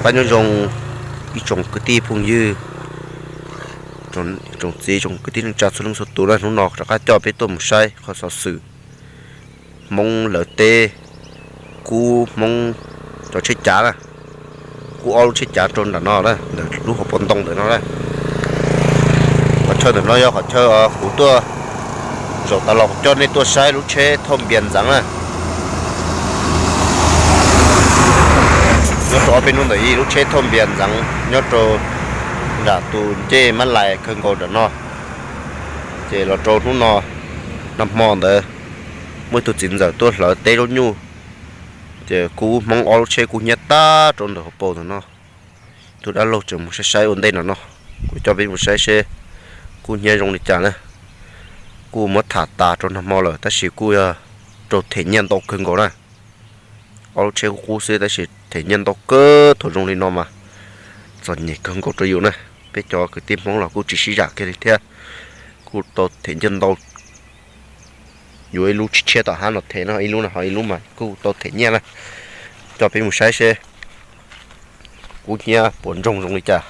Pab nyob zoo ib tsoom kwv tij phooj ywg, tsoom txiv tsoom kwv tij neej tsa txhua leej txhua tus na, hnub no rov qab coj peb tuaj mus saib qhov xov xwm Hmoob lawv teb kub Hmoob cov tsheb cav na, kub ob lub tsheb cav rau nram no na, ntawm lub hauv paus ntoo ntawm no na. Qhov chaw ntawm no yog qhov chaw kuv tuaj zaum tas los coj nej tuaj saib lub tsheb thauj npias ntxeev na. Nyob rau ob peb hnub ntawd ib lub tsheb thauj npias ntxeev nyob rau nram tus ncej Mab Lais kawg nkaus nram no. Ces los rau hnub no, nag hmo ntawd muaj ib tug txiv ntxawm tuaj hlawv teb zaub nyuj, ces kub Hmoob ob lub tsheb kub hnyiab tag rau ntawm hauv paus ntawm no. Tus dab laug tseem mus saib saib ua ntej nram no, kuv coj peb mus saib seb kub hnyiab zoo li cas na. Kuj muab tham tas rau nag hmo lawm tab sis kuj yog raug them nyiaj ntau kawg nkaus na. Ob lub tsheb kub kub xwb tab sis them nyiaj ntau kawg, thaum zoo li no mas txom nyem kawg nkaus rau yus na. Peb cov kwv tij Hmoob los kuj tsis sib zam kiag li thiab, kuj tau them nyiaj ntau. Yuav ib lub tshiab tom hab no them no, ib lub no ho ib lub mas kuj tau them nyiaj na. Coj peb mus saib seb kub hnyiab puas ntsoog zoo li cas.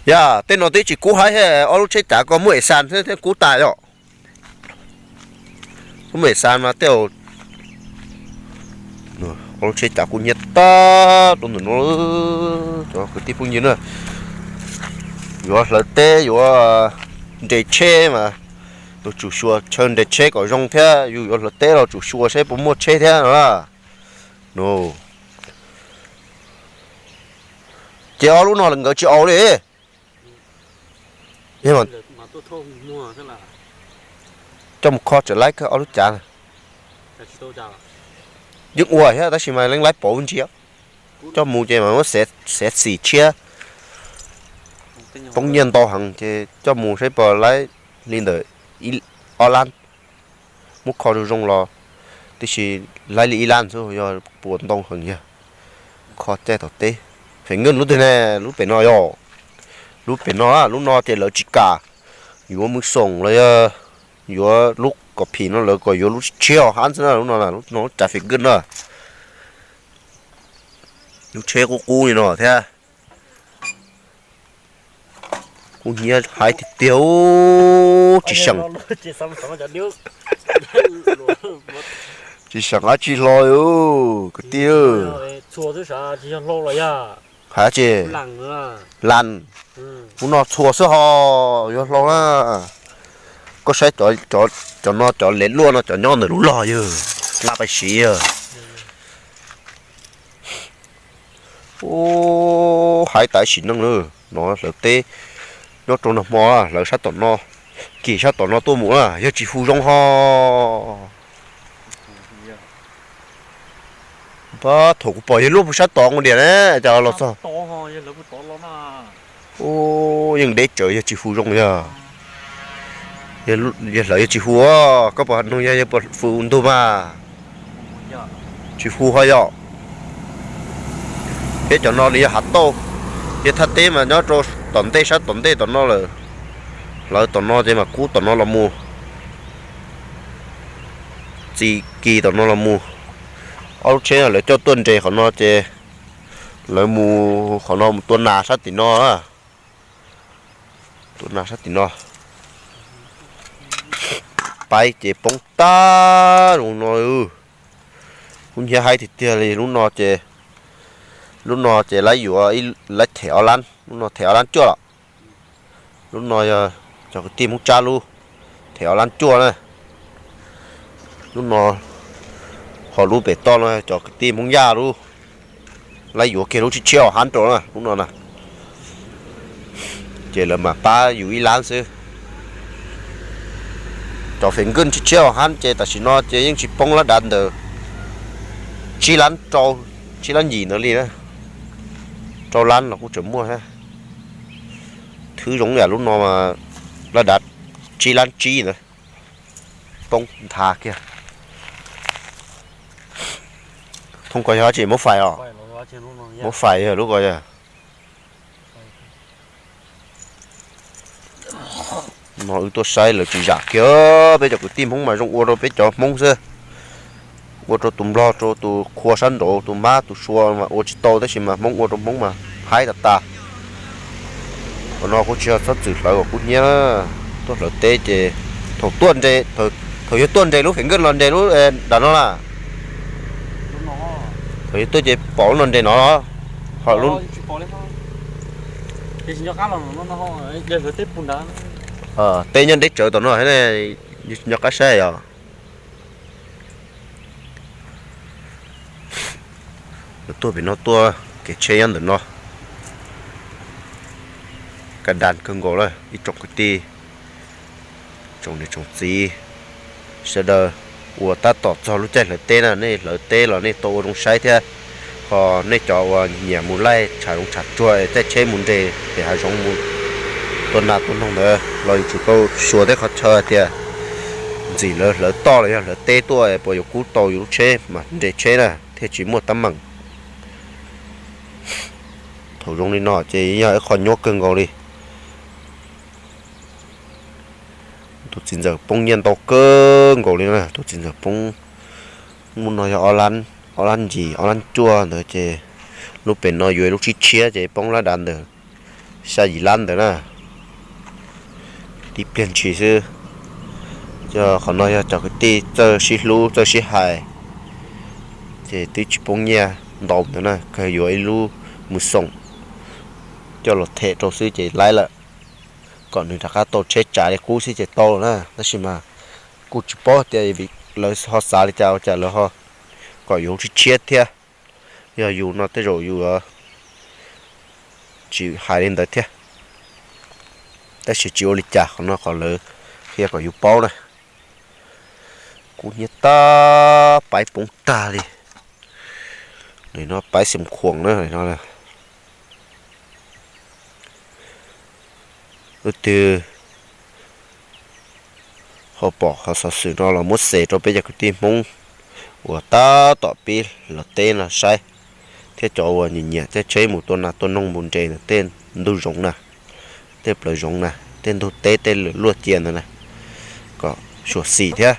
Yog tej no twb tsis kub haib, ob lub tsheb cav ko muaj ev xas thiab kub tas yom. Kub muaj ev xas mas tej, ob lub tsheb cav kub hnyiab tag rau ntawm no. Cov kwv tij phooj ywg na, yuav hlawv teb yuav nres tsheb mas yuav tsum xyuas chaw nres tsheb kom zoo thiab, yus yuav hlawv teb los tsum xyuas seb puas muaj tsheb thiab no. Ces ob lub no nkawd tsis aus li. Coj mus kho tseem laib kawg ob lub cav. Yeej ua thiab tab sis mas leej laib pauv ntsia. Coj mus ces mas muab xav xim tshiab, poob nyiaj ntau heev ces coj mus saib puas laib li ntawm ob lab. Muab kho zoo zoo los tib si laib li ib lab xwb, yog puas ntau heev yog kho caij tom teb. Feem nkawj lub twg ne? Lub pem no yog, lub pem no, lub no ces lawv tsis kam yuav mws xoom los yog yuav lub kom phim no, lawv kom yuav lub tshiab hab xwb na. Lub no, lub no lub cav feem nkawj na. Lub tsheb qub qub li no thiab. Kub hnyiab haib tiag tiag, tsis seem, tsis seem dab tsi hlo kwv tij. Hais tsis, las, lub no txhua xwb ho yuav hlo na. Koj saib cov no, cov lev luaj no cov nyob ntawm lub log yog nqa pais siv yog. Ub, hais tas sim neej lawm no hlawv teb nyob rau nag hmo, hlawv sab tom no, kis sab tom no tuaj mus na yog tsis hu zoo ho. Pab thaum kuv pom yawg luaj puag sab tod nkaus diam ne, cas los txog. Ub, yeej deb tsawv yog tsis hu zoo yog. Yawg hlawv yog tsis hu, koj puas nug yog yawg puas hu ntug mas. Tsis hu ho yom. Peb cov no nws yog hav tauj, yog thaj teb mas nyob rau tom ntej sab tom ntej tom no lawm. Hlawv tom no ces mas kub tom no los mus, txi kis tom no los mus. Ob lub tsheb lawv coj tuaj nres qhov no ces lawv mus qhov no mus tua nas sab tim no. Tua nas sab tim no, paib ces poob tag zoo no. Kub hnyiab haib tiag tiag li lub no ces, lub no ces lawv yuav, lawv them ob lab, lub no them ob lab cuaj los. Lub no yog cov kwv tij Hmoob Tsab lub, them ob lab cuaj na. Lub no, ho lub pem toj no cov kwv tij Hmoob Yaj lub, lawv yuav kiag lub tshiab tshiab hab rau na lub no na. Ces lawv mam pab yus ib lab xwb. Cov feem nkawj tshiab tshiab hab ces tam sim no ces yeej tsis poob lab dav ntawd, tsib lab rau, tsib lab yim ntawd li na. Rau lab los kuj tseem muaj thiab. Thwb zoo yam lub no mas lab dav tsib lab tsib ntawd, poob nthav kiag. Thooj ko yog dab tsi, muab fais os? Muab fais yog lub ko yog. No wb tuaj saib lawv tsis zam kiag, peb cov kwv tij Hmoob mas zoo ua rau peb cov Hmoob xwb. Ua rau tus nplog, rau tus qhua sab nraud, tus mab tus sua mas ua tsis tau, tab sis mas Hmoob ua rau Hmoob mas haib tas tas. Qhov no kuv tsis yog txhob txwm hlawv kom kub hnyiab, tuaj hlawv teb ces thaum tuaj nres, thaum yog tuaj nres lub feem nkej los nres lub nram no na. Thaum yog tuaj ces pom lub no nres no los, ho teb nyob deb tsawv tom no, nco qab saib os. Tuaj pem no tuaj kev tsheb nyob ntawm no, ka das kawg nkaus lawm ib tsoom kwv tij, tsoom niam tsoom txiv sawv daws uas tab tom txog lub caij hlawv teb na, nej hlawv teb los nej tau ua zoo saib thiab. Ho nej cov uas nyiam mus laij tshav zoov tshav tsuag es caij tsheb mus nres pem hav zoov mus tua nas tua noog ntawd los yus tsum tau xyuas tej qhov chaw tias ntxim lawv hlawv toj los yog hlawv teb tuaj puas yuav kub tau yus lub tsheb mas nres tsheb na thiaj tsis muaj teeb meem. Thaum zoo li no ces yog ib qho nyuaj kawg nkaus li. Tus txiv ntxawm poob nyiaj ntau kawg nkaus li na, tus txiv ntxawm poob hnub no yog ob lab ncim ob lab cuaj ntawd ces lub pem no yuav lub tsib tshiab ces poob lab dav ntawm xya yim lab ntawd na. Tib pliag ntshis xwb, yog qhov no yog cov kwv tij txawj sib hlub txawj sib hais ces twb tsis poob nyiaj ntau ntawd na, kawg yuav ib lub mus xoom coj los them rau xwb ces laib lawm, kom nws rov qab tau tsheb tsav li qub xwb ces tau lawm na. Tab sis mas kuj tsis paub tias vim lawv ho xav li cas ua cas lawv ho kom yuav tsib tshiab thiab. Yog yus no tej zaum yus tsis hais li ntawd thiab, tab sis tsis ua li cas, qhov no qhov lawv qhia kom yus paub na. Kub hnyiab tag, paib poob tag li. Nim no paib xim khuam na no. Leej twg ho pom qhov xov xwm no los muab share rau peb cov kwv tij Hmoob uas tab tom pib los teb no saib, thiab cov uas nyiam nyiam caij tsheb mus tua nas tua noog mus nres ntawm tej ntug zoov na, tej plawv zoov na, tej ntug teb tej lwm luaj cia ntawd na, kom xyuam xim thiab.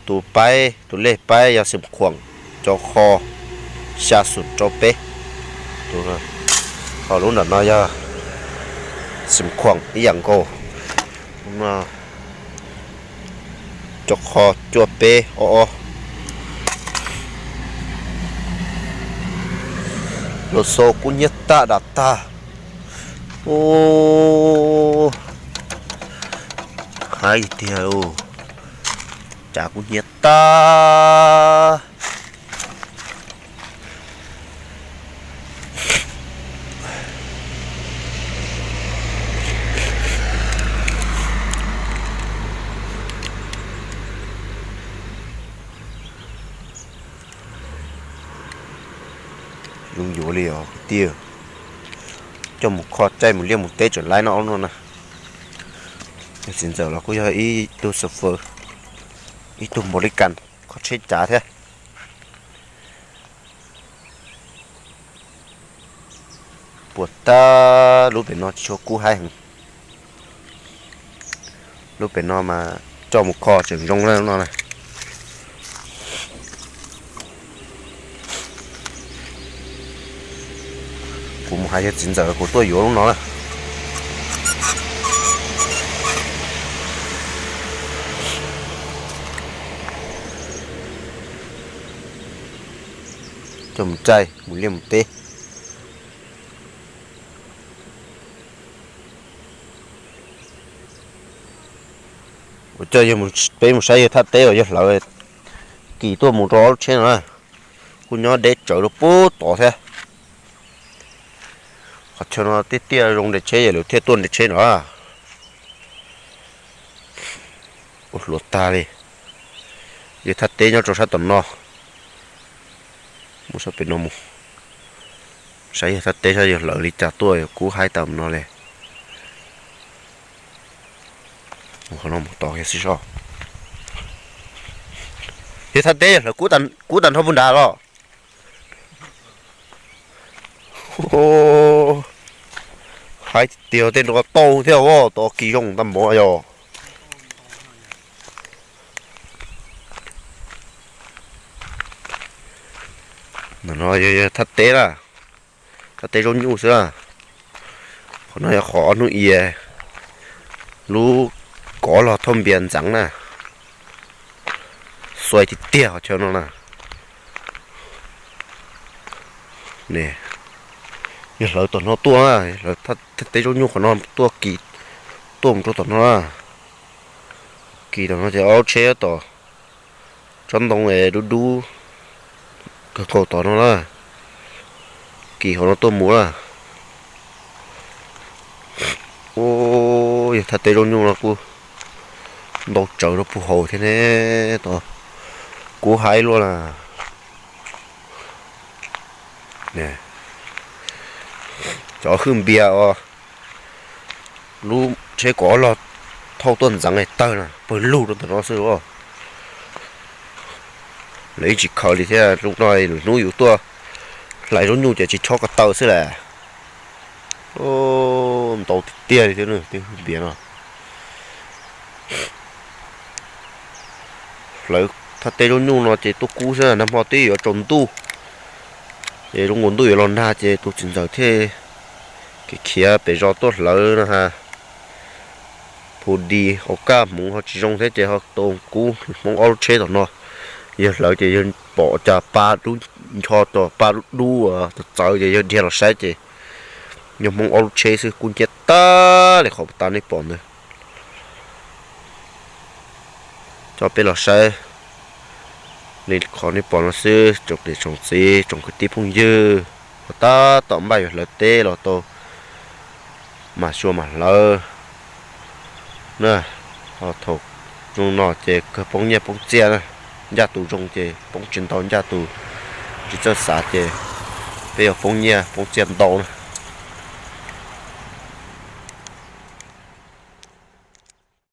Tus paib, tus lej paib yog xim khuam, cov qho xya xoom rau peb, ho lub nram no yog xim khuam ib yam nkaus. Cov qho cuaj peb ob ob. Los xau kub hnyiab tag dam tag. Ub, haib tiag, tsav kub hnyiab tag. Zoo yuav li os kwv tij, coj mus kho caij mus liaj mus teb tseem laib no ob no na. Yog txiv ntxawm los kuj yog ib tug xav fawm, ib tug npaum li kas kho tsheb tsav thiab. Puas tag, lub pem no tsis tshua kub haib heev. Lub pem no mas coj mus kho tseem zoo na no na. Kuv mus hais yawg txiv ntxawm kuv tuaj yuav lub no na. Coj mus caij mus liaj mus teb. Ua coj yawg, peb mus saib yawg thaj teb uas yawg hlawv kis tuaj mus rau ob lub tsheb no na. Kuj nyob deb tsawv rau pub tod thiab. Qhov chaw no tiaj tiaj zoo nres tsheb, yawg lawv thiaj tuaj nres tsheb no. Ua hluav tag li. Yawg thaj teb nyob rau sab tom no, mus sab pem no mus, saib yawg thaj teb saib yawg hlawv li cas tuaj kub haib tas no li. Mus qhov no mus tod kiag xwb soj. Yawg thaj teb yawg hlawv kub tag nrho puag nrad los. Haib tiag, tej no tau thiab, tau kis zoo tag npaum yog. No yog thaj teb na, thaj teb zaub nyuj xwb na. Qhov no yog qhov ob hnub i lub kov los thauj npias ntxeev na. Xuav tiag tiag qhov chaw no na. Yog hlawv tom no tuaj, thaj teb zaub nyuj qhov no tuaj kis, tuaj mus rau tom no na. Kis tom no ces ob lub tsheb tom tsob ntoo es dub dub kawg nkaus tom no na. Kis qhov no tuaj mus na. Yog thaj teb zaub nyuj no kuj ntau tsawv rau puag hauv thiab ne. Tod kub haib luaj na. Cov hwj npias os, lub tsheb kov log thauj tuaj ntxeev tawg na pawg lug rau ntawm no xwb. Lawv yeej tsis khaws li thiab, zoo no lwm hnub yus tuaj hlais zaub nyuj ces tsis chob ko taw xwb las. Ntau tiag tiag li thiab tej hwj npias no. Hlawv thaj teb zaub nyuj no ces tuaj kub xwb, nag hmo twb yuav tsaus ntuj, ces zoo nkaus ntuj yuav los nag ces tus txiv ntxawm thiaj khiav pem zos tuaj hlawv no ha. Phu di hauv kaj hmoov ho tsis zoo thiab ces ho tau kub Hmoob ob lub tsheb tom no. Yawg hlawv ces yawg pom cas pa dub, ncho cov pa dub dub txawv txawv ces yawg dhia los saib ces yog Hmoob ob lub tsheb xwb, kub nciab tag li qhov tas nej pom ntawd. Coj peb los saib li qhov nej pom no xwb, tsoom niam tsoom txiv tsoom kwv tij phooj ywg, uas tab tom npaj yuav hlawv teb los tau mam xyuas mam hlawv na. Ho thaum zoo no ces kawg poob nyiaj poob txiaj na, ncaj tus zoo ces poob tsis ntau, ncaj tus tsis txawj xav ces peb yuav poob nyiaj poob txiaj ntau na.